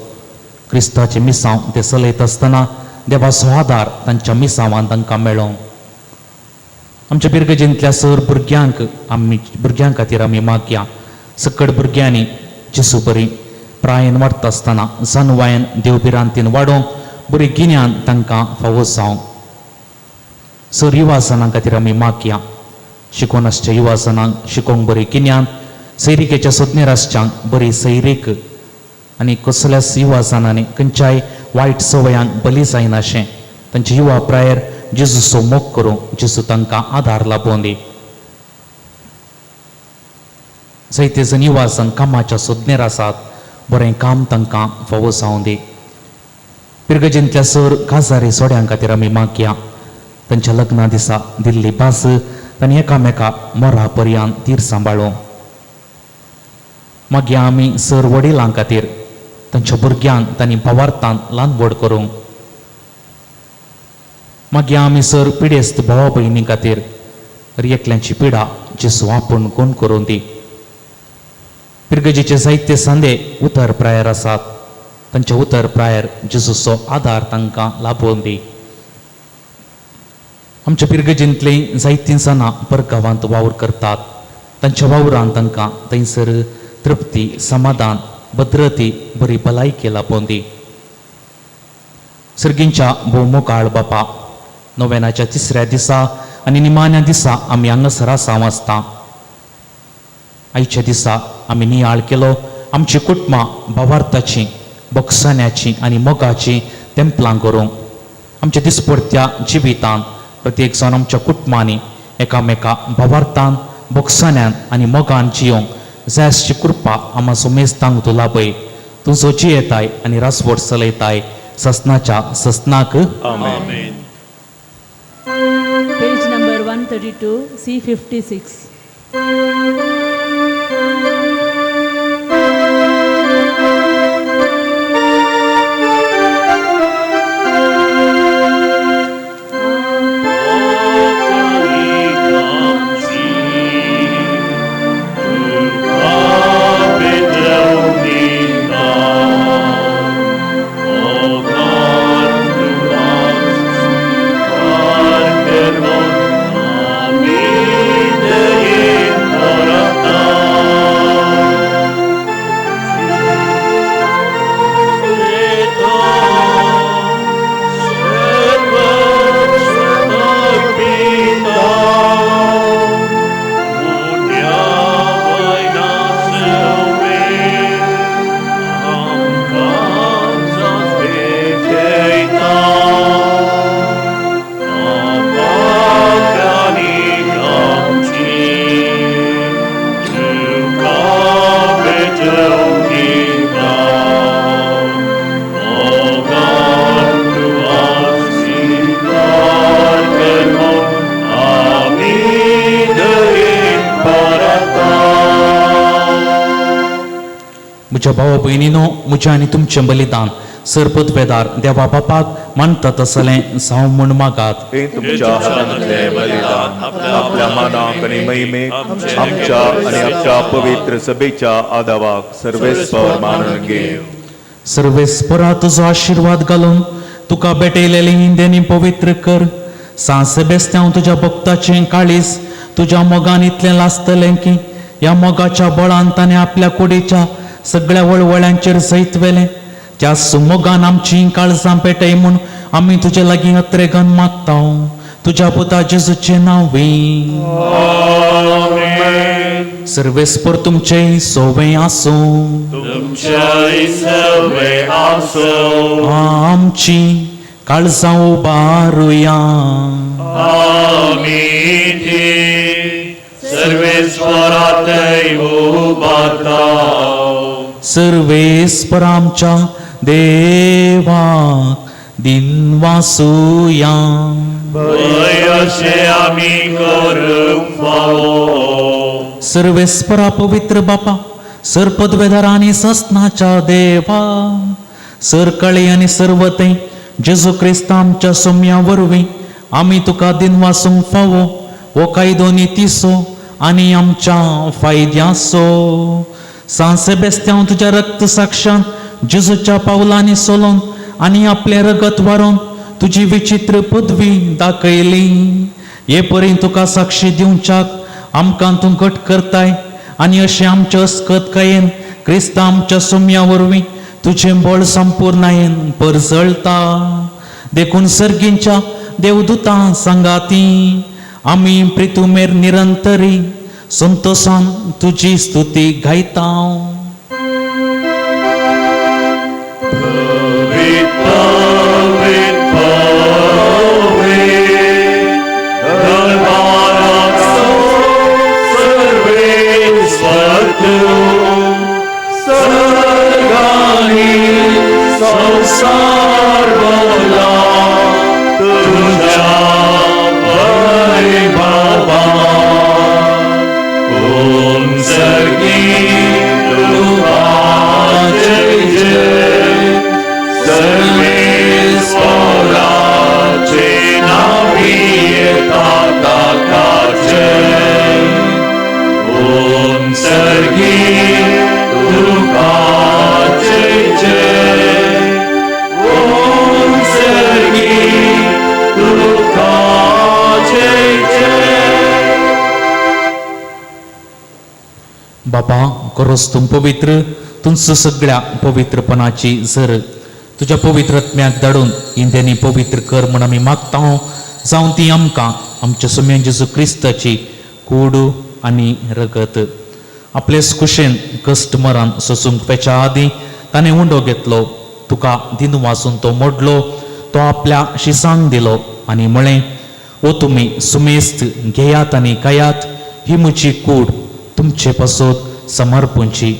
क्रिस्ताचें मिसांव ते चलयत आसतना देवाचो आदार तांच्या मिसांवान तांकां मेळों. आमच्या पिरगजींतल्या सर भुरग्यांक आमी भुरग्यां खातीर आमी मागया. सकट भुरग्यांनी जेसू बरी प्रायेन वाडटा आसतना जानवायन देवभिरांतीन वाडोवंक बरी गिन्यान तांकां फावो जावंक. सर युवासनां खातीर आमी मागया. शिकोवन आसच्या युवासनांक शिकोवंक बरी गिन्यान, सैरिकेच्या सोदनेर आसच्यांक बरी सैरीक आनी कसल्याच युवासनांनी खंयच्याय वायट संवयांक बली जायनाशें तांचे युवा प्रायेर जेजूचो मोग करूंक जेजू तांकां आदार लाबोवन दी. जायते जण युवासन कामाच्या सोदनेर आसात, बरें काम तांकां फावो जावं दी. पिरगजींतल्या सर काजारी सोड्यां खातीर आमी मागया. तांच्या लग्ना दिसा दिल्ली भास तांणी एकामेका मोरा पर्यान तीर सांबाळूं. मागीर आमी सर वडिलां खातीर तांच्या भुरग्यांक तांणी पवार्थान ल्हान व्हड करूंक. मागीर आमी सर पिडेस्त भावा भयणी खातीर एकल्यांची पिडा जेसू आपूण कोण करूं दी. पिरगजीचे जायते सांदे उतर प्रायर आसात, तांच्या उतर प्रायर जेजूचो आदार तांकां लाबोवन दी. आमच्या पिरगजींतलीं जायतीं जाणां परगांवांत वावर करतात, तांच्या वावरान तांकां थंयसर तृप्ती, समाधान, भद्रती, बरी भलायकी लाबोवन दी. सर्गींच्या भोवमोगाळ बापा, नोवेनाच्या तिसऱ्या दिसा आनी निमाण्या दिसा आमी हांगासर आसा वाचता. आयच्या दिसा आमी नियाळ केलो आमची कुटुंबां भावार्थाची, बोगसाण्याची आनी मोगाची तेंपलां करूंक. आमच्या दिसपडत्या जिवितांत प्रत्येक जावन आमच्या कुटुंबांनी एकामेका भावार्थान, बोगसाण्यान आनी मोगान जियोंक जाय आसची कृपा आमा सोमेस्तांक तूं लाभय. तुजो जियेताय आनी रासवट चलयताय ससनाच्या ससनाक. आमेन. Page number 132, C56. म्हज्या भावा भयणीनो, म्हजें आनी तुमचें बलिदान सरपतवेदार देवा बापाक मानता तसलें जावं म्हूण मागात. हे तुमच्या हातांतलें बलिदान आपल्या मानाक आनी महिमेक आमच्या आनी आमच्या पवित्र सभेच्या आदावाक सर्वेस्पर मानून घे. सर्वेस्परा तुजो आशिर्वाद घालून तुका भेटयलेली इंद्यांनी पवित्र कर. सांत सेबेस्त्यांव तुज्या भक्ताचें काळीज तुज्या मोगान इतलें लासतलें की ह्या मोगाच्या बळान ताणें आपल्या कुडीच्या सगळ्या वळवळ्यांचेर जैत व्हेलें. त्या सुमोगान आमची काळजां पेटय म्हूण आमी तुजे लागीं अत्रेगान मागता, तुज्या पुता जेजूचें नांवे. सर्वेस्पर तुमचें सोवें आसूं. आमची काळजां उबारुया. सर्वेस्पर आमच्या देवाक दिनवासुया. सर्वेस्परा पवित्र बापा, सरपदवेदार आनी सस्नाच्या देवा, सरकळी आनी सर्वते जेजू क्रिस्त आमच्या सोम्या वरवीं आमी तुका दिनवासूंक फावो हो कायदो नितीचो आनी आमच्या फायद्याचो. सांत सेबेस्त्यांव तुज्या रक्त साक्षान जेजूच्या पावलांनी सोलोन आनी आपलें रगत वारोवन तुजी विचित्र पदवी दाखयली. हे परी तुका साक्षी दिवच्याक आमकां तूं घट करताय आनी अशें आमच्या अस्कतकायेन क्रिस्त आमच्या सोम्या वरवीं तुजें बळ संपूर्णायेन परजळता. देखून सर्गींच्या देवदूतां सांगाती आमी प्रितुमेर निरंतरी संतोषान तुजी स्तुती गायता. संसार भरला तुझ्या वैभवान, उंचगी तुका जय जय, सर्वेस्पराचे नांवी येता ताका जय, उंचगी तुका जय जय, बाबा करोस तूं पवित्र, तुमचो सगळ्या पवित्रपणाची जर तुज्या पवित्रत्म्याक धाडून इंद्यांनी पवित्र कर म्हूण आमी मागता, जावं ती आमकां आमच्या सुम्या जेजू क्रिस्ताची कूड आनी रगत. आपले कुशेन कश्ट मरान सोसूंक पेच्या आदीं ताणें उंडो घेतलो, तुका दिन वाचून तो मोडलो, तो आपल्या शिसांक दिलो आनी म्हळें, ओ तुमी सुमेस्त घेयात आनी खायात, ही म्हजी कूड तुमचे पासत समर्पणची.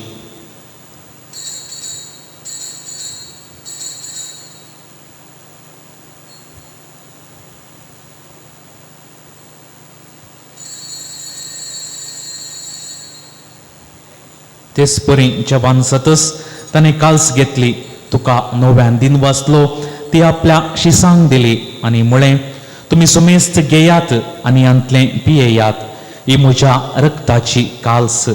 तेच परी जेवान जातच ताणें काल्स घेतली, तुका नव्यान दिन वाचलो, ती आपल्या शिसांक दिली आनी म्हळें, तुमी सुमेस्त घेयात आनी हांतलें पियेयात, ही म्हज्या रक्ताची काल्स,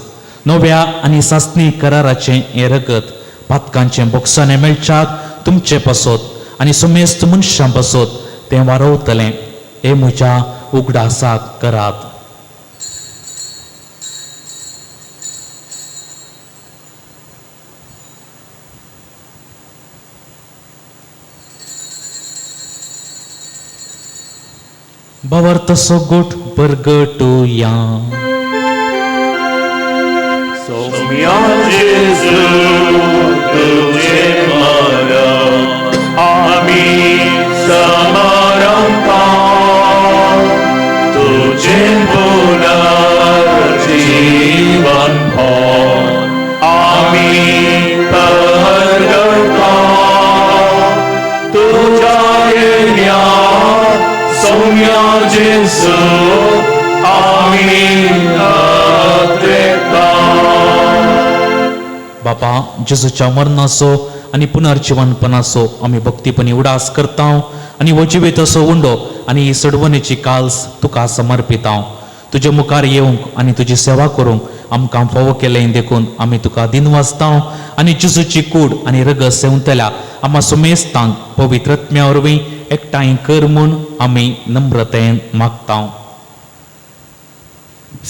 नव्या आनी सासणी कराराचें हें रगत पातकांचें बोगसाणें मेळच्याक तुमचे पासत आनी सुमेस्त मनशां पासत तें वारवतलें. हें म्हज्या उगडासाक करात. बाबर तसो गोठ बरगटुया. सौम्या जेजू तुझे मरण आमी समरंता, तुझे पुनर्जीवन आमी परगटा, तुझ्या येण्या सौम्या जेजू आमी अद्रेता. बापा, जेजूच्या मरणाचो आनी पुनर्जिवनपणाचो आमी भक्तीपणी उडास करता आनी हो जिवेताचो उंडो आनी ही सडवणेची काल्स तुका समर्पिता. तुजे मुखार येवंक आनी तुजी सेवा करूंक आमकां फावो केलें देखून आमी तुका दिनवासता आनी जेजूची कूड आनी रगत सेवतल्या आमा सुमेस्तांक पवित्र आत्म्या वरवीं एकठांय कर म्हूण आमी नम्रतेन मागता.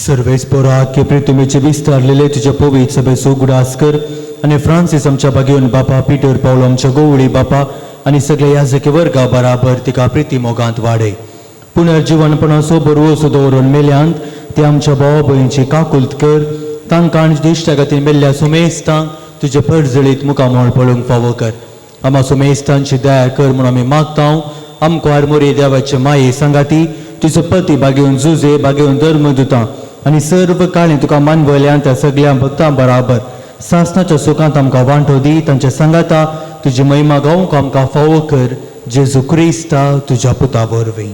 सर्वेस्पोरा के प्रितुमेचे विस्तारलेले तुज्या पवित्र सभेचो उगडास कर आनी फ्रांसीस आमच्या बागेवन बापा, पिटर पावलो आमच्या गोवळी बापा आनी सगळे याजकी वर्गा बराबर तिका प्रिती मोगांत वाडय. पुनर्जिवनपणाचो बरवसो दवरून मेल्यांत ते आमच्या भावा भयणची काकुल्त कर, तांकां आनी दुश्टा खातीर मेल्ल्या सुमेस्तांक तुजे परजळीत मुखामळ पळोवंक फावो कर. आमा सुमेस्तांची दया कर म्हूण आमी मागता. आमकां आरमोरी देवाचे माये सांगाती तुजो पती बागेवन जुजे बागेवन धर्मदुतां आनी सर्व काळी तुका मानवल्यान त्या सगळ्या भक्तां बराबर सासणाच्या सुखांत आमकां वांटो दी. तांच्या सांगाता तुजी महिमा गावंक आमकां फावो कर, जेजू क्रिस्ता तुज्या पुता वरवीं.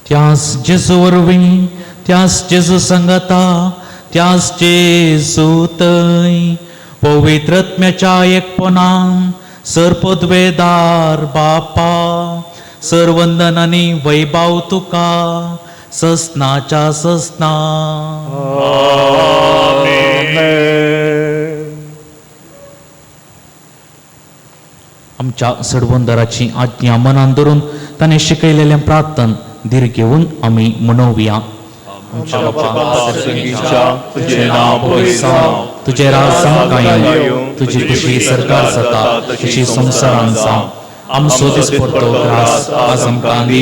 त्यास जेजू वरवीं, त्यास जेजू सांगाता, त्यास जेजू थंय पवित्र आत्म्याच्या एकपणान सरपदवेदार बापा, सरवंदन आनी वैभाव तुका ससनाच्या ससना. आमच्या सडवंदराची आज्ञा मनान धरून ताणें शिकयलेलें प्रार्थन धीर घेवन आमी म्हणोवया. तुझे नाव पवित्र जावं, तुजें राज आमकां येवं, तुजी खुशी सरकार जाता तशी संवसारांत जावं. आमचो दिसपडतो ग्रास आज आमकां दी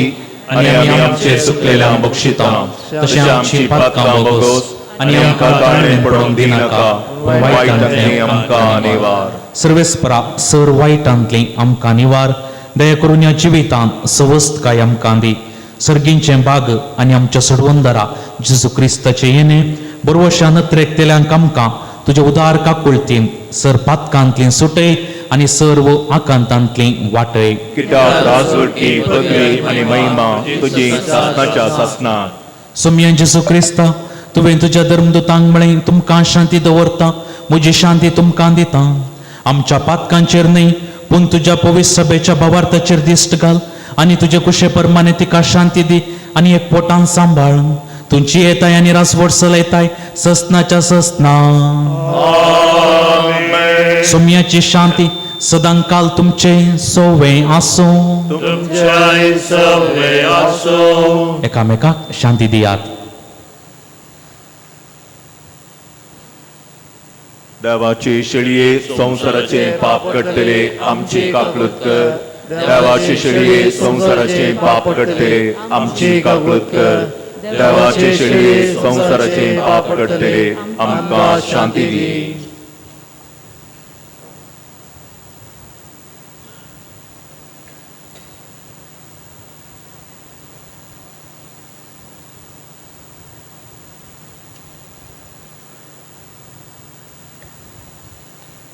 आनी आमी आमचे चुकलेल्यांक बक्षिता तशें आमची पातकां बोगोस आनी आमकां ताळणेन पडोवंक दिनाका, पूण वायटांतलें आमकां निवार. सर्वेस्परा सर वायटांतलें आमकां निवार, दया करून ह्या जिवितांत सवस्तकाय आमकां दी. सर्गींचें बाग आनी आमच्या सडवंदरा जेजू क्रिस्ताचें येणें बरवशा नत्रेकतेल्यांक आमकां तुज्या उदार काकुळतीन सर पातकांतलीं सुटय आनी सर्व आकांतांतलीं वाटय. कित्याक राजवटी पदवी आनी महिमा तुजी सासणाच्या सासणाक. सोमया जेजू क्रिस्ता, तुवें तुज्या धर्मदुतांक म्हळें, तुमकां शांती दवरता, म्हजी शांती तुमकां दिता. आमच्या पातकांचेर न्हय पूण तुज्या पवित्र सभेच्या भावार्थाचेर दिश्ट घाल आनी तुजे कुशे प्रमाणे तिका शांती दी आनी एक पोटान सांबाळ. तुमची येताय आनी रासवट चलयताय ससनाच्या ससना. सोम्याची शांती सदांकाल तुमचे सोवे आसूं. एकामेकाक शांती दियात. देवाची शेळये संवसाराचे पाप काडटले आमची काकळूत कर. देवाची शेळये संवसाराचे पाप काडटले आमची काकळूत कर. देवाचे शेळये संवसाराचे पाप काडटले आमकां शांती दी.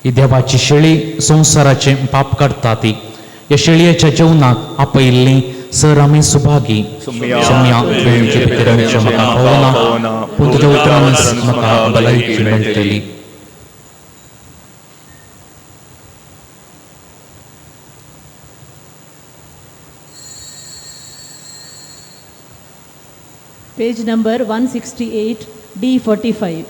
ही देवाची शेळी संवसाराचें पाप काडटा ती. ह्या शेळयेच्या जेवणाक आपयल्ली सर आमी सुभागी. सोम्या तुवें भितर म्हाका पावना, पूण तुज्या उतरानच म्हाका भलायकी मेळटली. Page number 168, D45.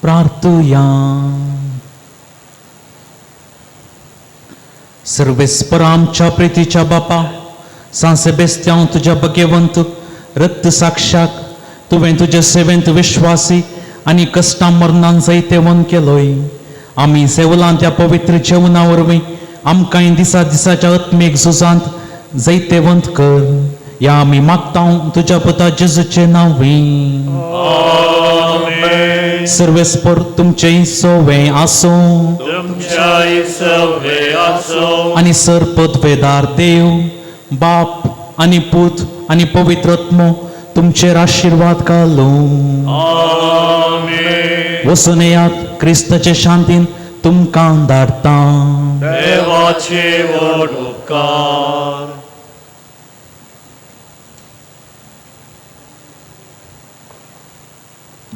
प्रार्थुया. सर्वेस्पर आमच्या प्रितीच्या बापा, सान सेबेस्त्यांव तुज्या भगेवंत रक्त साक्षाक तुवें तुज्या सेवेंत विश्वासी आनी कश्टां मरणान जैतेवन केलोय. आमी सेवलां त्या पवित्र जेवणा वरवीं आमकांय दिसा दिसाच्या आत्मीक झुजांत जैतेवंत कर. या आमी मागता तुज्या पुता जेजूचे नांवी. सर्वेस्पर तुमचें सोवें आसूं आनी सर पदवेदार देव बाप आनी पूत आनी पवित्र आत्मो तुमचेर आशिर्वाद घालूं. वचून येयात क्रिस्ताचे शांतीन तुमकां धाडटा. देवाचे व्हड उपकार.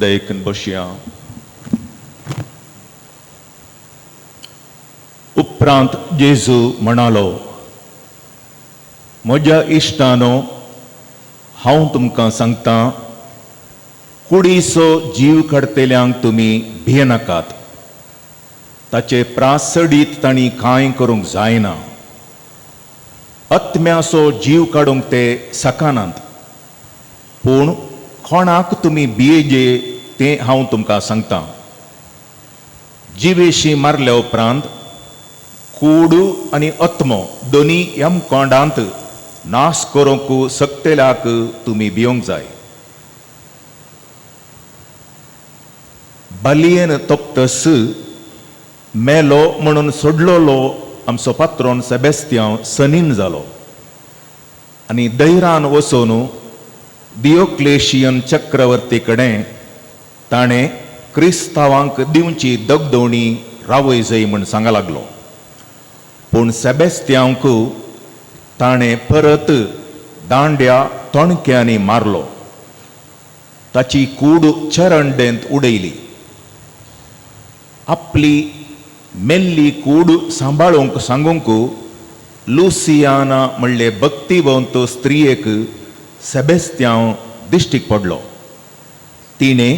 दयेकन बसया. उपरांत जेजू म्हणालो, म्हज्या इश्टानो, हांव तुमकां सांगता, कुडीचो जीव काडटल्यांक तुमी भियेनाकात. ताचे प्रासडीत तांणी कांय करूंक जायना. आत्म्याचो जीव काडूंक ते सकानात. पूण कोणाक तुमी भियेजे तें हांव तुमकां सांगता. जिवेशी मारल्या उपरांत कूड आनी आत्मो दोनी यमकोंडांत नाश करूंक शकतल्याक तुमी भिवंक जाय. बालयेन तोपतस मेलो म्हणून सोडलोलो आमचो पात्रोन सेबेस्त्यांव सनीन जालो आनी दैरान वचून दियोक्लेशियन चक्रवर्ती कडेन ताणें क्रिस्तांवांक दिवची दगदोवणी रावय जाय म्हूण सांगा लागलो. पूण सेबेस्त्यांवक ताणें परत दांड्या तोणक्यांनी मारलो. ताची कूड चरणडेंत उडयली. आपली मेल्ली कूड सांबाळूंक सांगूंक लुसियाना म्हणले भक्तिवंत स्त्रियेक सेबेस्त्यांव दिश्टीक पडलो. तिणें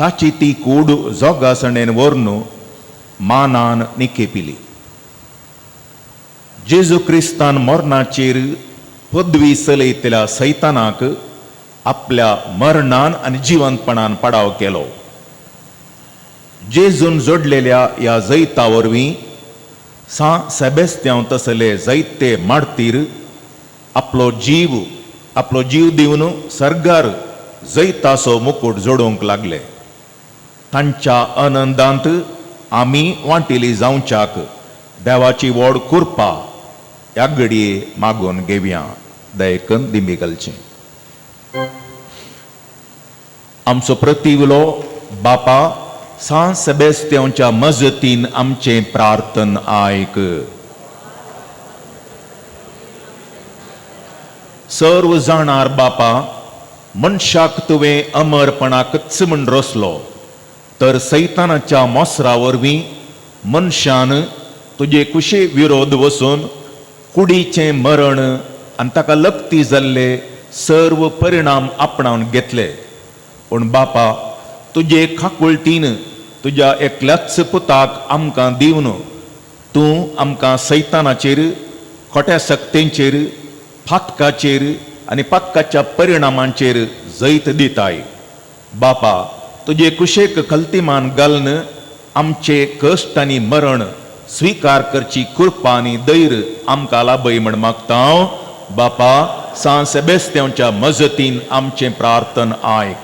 ताची ती कूड जोगासणेन व्हरून मानान निखेपिली. जेजू क्रिस्तान मरणाचेर पदवी चलयतल्या सैतानाक आपल्या मरणान आनी जिवंतपणान पाडाव केलो. जेजून जोडलेल्या ह्या जैता वरवीं सां सेबेस्त्यांव तसले जैते मार्तीर आपलो जीव दिवन सर्गार जैताचो मुकूट जोडूंक लागले. तांच्या आनंदांत आमी वांटेली जावच्याक देवाची व्हड कृपा ह्या घडये मागून घेवया. दयकन दिंबी घालची. आमचो प्रतिवलो बापा सां सेबेस्त्यांवच्या मजतीन आमचें प्रार्थन आयक. सर्व जाणार बापा, मनशाक तुवें अमरपणाकच म्हूण रचलो, तर सैतानाच्या मोसरा वरवीं मनशान तुजे कुशे विरोध वचून कुडीचें मरण आनी ताका लक्ती जाल्ले सर्व परिणाम आपणावन घेतले. पूण बापा, तुजे खाकुळटीन तुज्या एकल्याच पुताक आमकां दिवन तूं आमकां सैतानाचेर, खोट्या सक्तेंचेर, फातकाचेर आनी पातकाच्या परिणामांचेर जैत दिताय. बापा, तुजे कुशेक खलतीमान घालून आमचे कश्ट आनी मरण स्विकार करची कृपा आनी धैर्य आमकां लाभय म्हण मागता. बापा, सां सेबेस्त्यांवच्या मजतीन आमचें प्रार्थन आयक.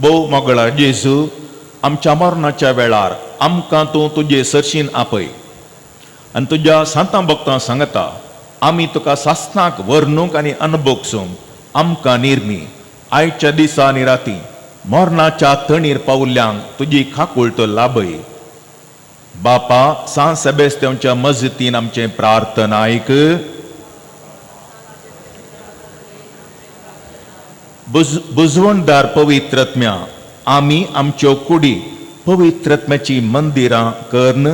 भोव मोगळा जेजू, आमच्या मरणाच्या वेळार आमकां तूं तुजे सरशीन आपय आनी तुज्या सांतां भक्तां सांगता आमी तुका सासनाक वर्णूंक आनी अनभोगसूंक आमकां निर्मी. आयच्या दिसा आनी राती मरणाच्या तणीर पावल्ल्यांक तुजी खाकुळट लाभय. बापा, सां सेबेस्त्यांवच्या मजतीन आमचें प्रार्थना आयक. बुजवणदार पवित्रत्म्या, आमी आमच्यो कुडी पवित्रत्म्याची मंदिरां करून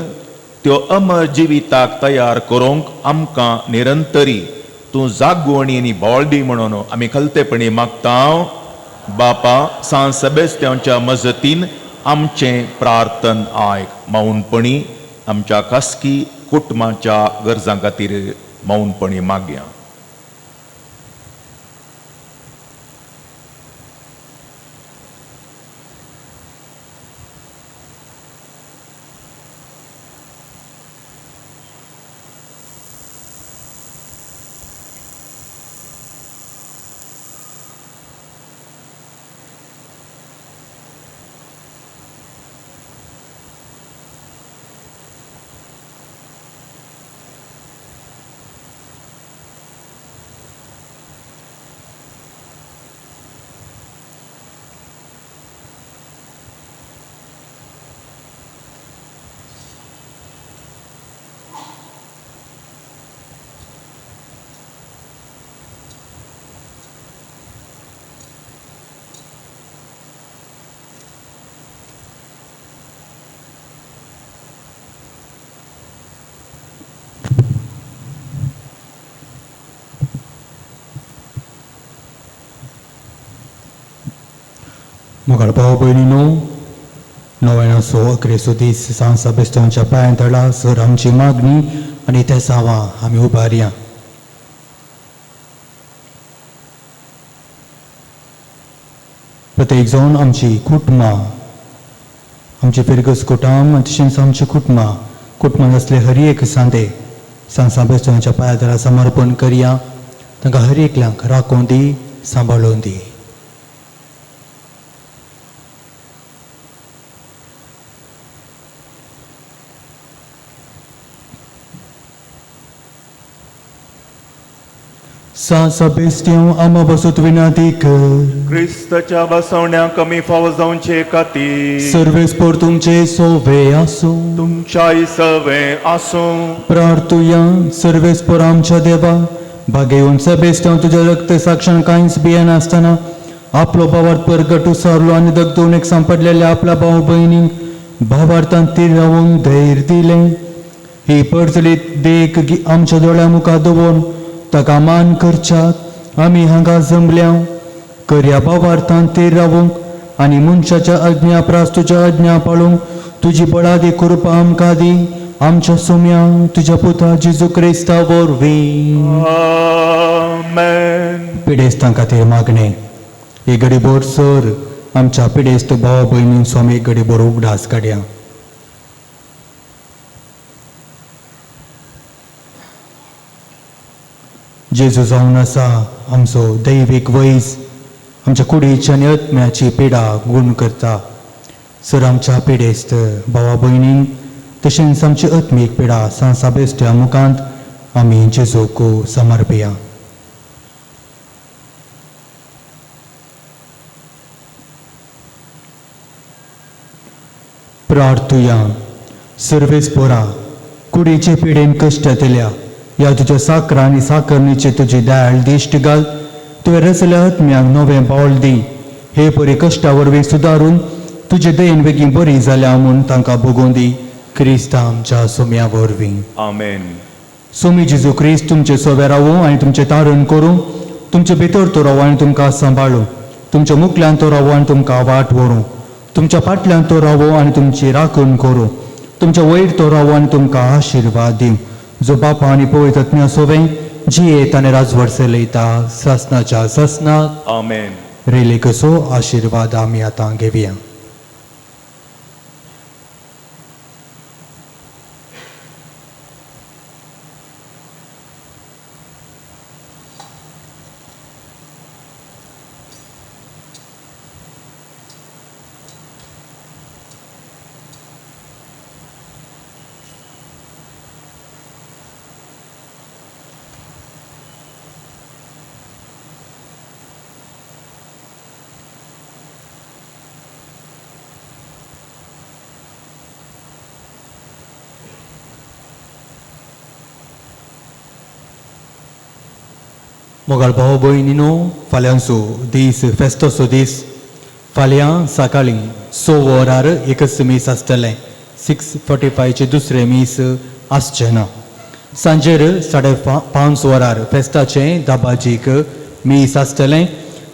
त्यो अमर जिविताक तयार करूंक आमकां निरंतरी तूं जागवणी आनी बळ दी म्हणून आमी खलतेपणी मागता. बापा, सां सेबेस्त्यांवच्या मजतीन आमचें प्रार्थन आयक. मौनपणी आमच्या खासगी कुटुंबाच्या गरजां खातीर मौनपणी मागया. मोगाळ भाव भयणीनो, नव्याणसो अकरेचो दीस सांत सेबेस्तियांच्या पांयां तळा सर आमची मागणी आनी ते सावा आमी उबारया. प्रत्येक जावन आमची कुटुंबां, आमची फिरगस कुटाम तशेंच आमची कुटुंबां, कुटुंबांत आसले हर एक सांदे सांत सेबेस्तियांच्या पांयां तळा समर्पण करया. तांकां हर एकल्यांक राखून दी, सांबाळून दी. सांत सेबेस्तियांव आमा बसत विनंती कर. क्रिस्ताच्या बसवण्या कमी फावो जावचे खातीर सर्वेस्पर तुमचे सोवे आसूं. तुमच्याय सवे आसूं. प्रार्थुया. सर्वेस्पर आमच्या देवा, भागेवन सेबेस्तियांव तुज्या रक्त साक्षान कांयच भियेनासतना आपलो भावार्थ परगट उसारलो आनी दगदोवणेक सांपडलेल्या आपल्या भाव भयणींक भावार्थान तीर रावूंक धैर्य दिलें. ही परजळीत देख आमच्या दोळ्या मुखार दवरून ताका मान करच्याक आमी हांगा जमल्या. करया भावार्थान तीर रावूंक आनी मनशाच्या आज्ञा प्रास तुज्या आज्ञा पाळूंक तुजी बळादी कृपा आमकां दी. आमच्या सोम्या तुज्या पुता जेजू क्रिस्ता वरवीं. आमेन. पिडेस्तां खातीर मागणें. एक घडीभर सर आमच्या पिडेस्त भाव भयणींचो आमी एक घडीभर उगडास काडया. जेजू जावन आसा आमचो दैवीक वैज, आमच्या कुडीची आनी आत्म्याची पिडा गूण करता. सर आमच्या पिडेस्त भावा भयणींक तशेंच आमची आत्मीक पिडा सांत सेबेस्तिया मुखांत आमी जेजूक समर्पया. प्रार्थुया. सर्वेस्पोरा, कुडीचे पिडेन कश्ट येतल्या ह्या तुज्या साकरा आनी साकरणीचे तुजी दयाळ दिश्ट घाल. तुवें रचल्या आत्म्यांक नवें पावल दी. हे परी कश्टा वरवीं सुदारून तुजे दयेन बेगीन बरी जाल्या म्हूण तांकां भोगोवन दी. क्रिस्ता आमच्या सोम्या वरवीं. आमेन. सोमी जेजू क्रिस्त तुमचे सोवे रावूं आनी तुमचें तारण करूं. तुमचे भितर तो रावूं आनी तुमकां सांबाळूं. तुमच्या मुखल्यान तो रावूं आनी तुमकां वाट व्हरूं. तुमच्या फाटल्यान तो रावूं आनी तुमची राखण करूं. तुमच्या वयर तो रावूं आनी तुमकां आशिर्वाद दिवं. जो बापा आनी पवित्र आत्म्या सोवे जियेत आनी राजवट चलयता सासनाच्या सासनाक. आमेन. रेलेकसो आशिर्वाद आमी आतां घेवया. मोगाळ भाव भयणीनो, फाल्यांचो दीस फेस्ताचो दीस. फाल्यां सकाळीं 6 वरार एकच मीस आसतलें. 6:45 दुसरें मीस आसचें ना. सांजेर 5:30 वरार फेस्ताचें दाबाजीक मीस आसतलें.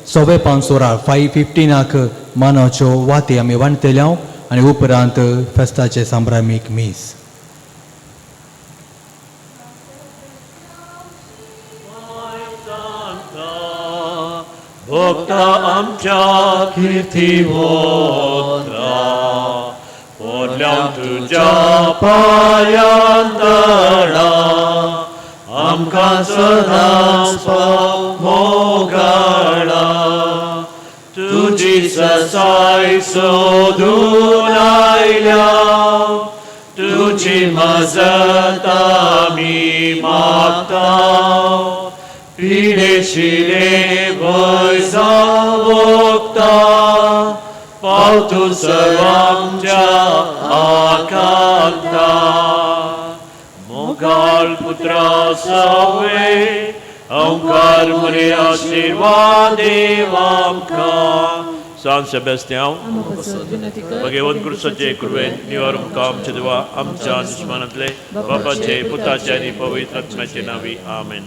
5:15 वरार 5:15 मानाच्यो वाती आमी वांटतले आनी उपरांत फेस्ताचें सांब्रामीक मीस. भोक्ता आमच्या कीर्ती होत्रा पोडल्या तुज्या पांयां तळा आमकां सदांच मोगाळा तुजी ससाय सोदून आयल्या तुजी मजत आमी मागता पिडेशिले वैजा वोगता पाव तूं सर्वांच्या आकांता मोगाळ पुत्रा सवे ओंकार मरे आशिर्वाद देव आमकां. सांत सेबेस्तियांव भगवंत क्रिस्ताचे कृपेन निवारूंक आमच्या देवा आमच्या दुस्मानांतले बापाचे पुताचे आनी पवित्र आत्म्याचे नांवी. आमेन.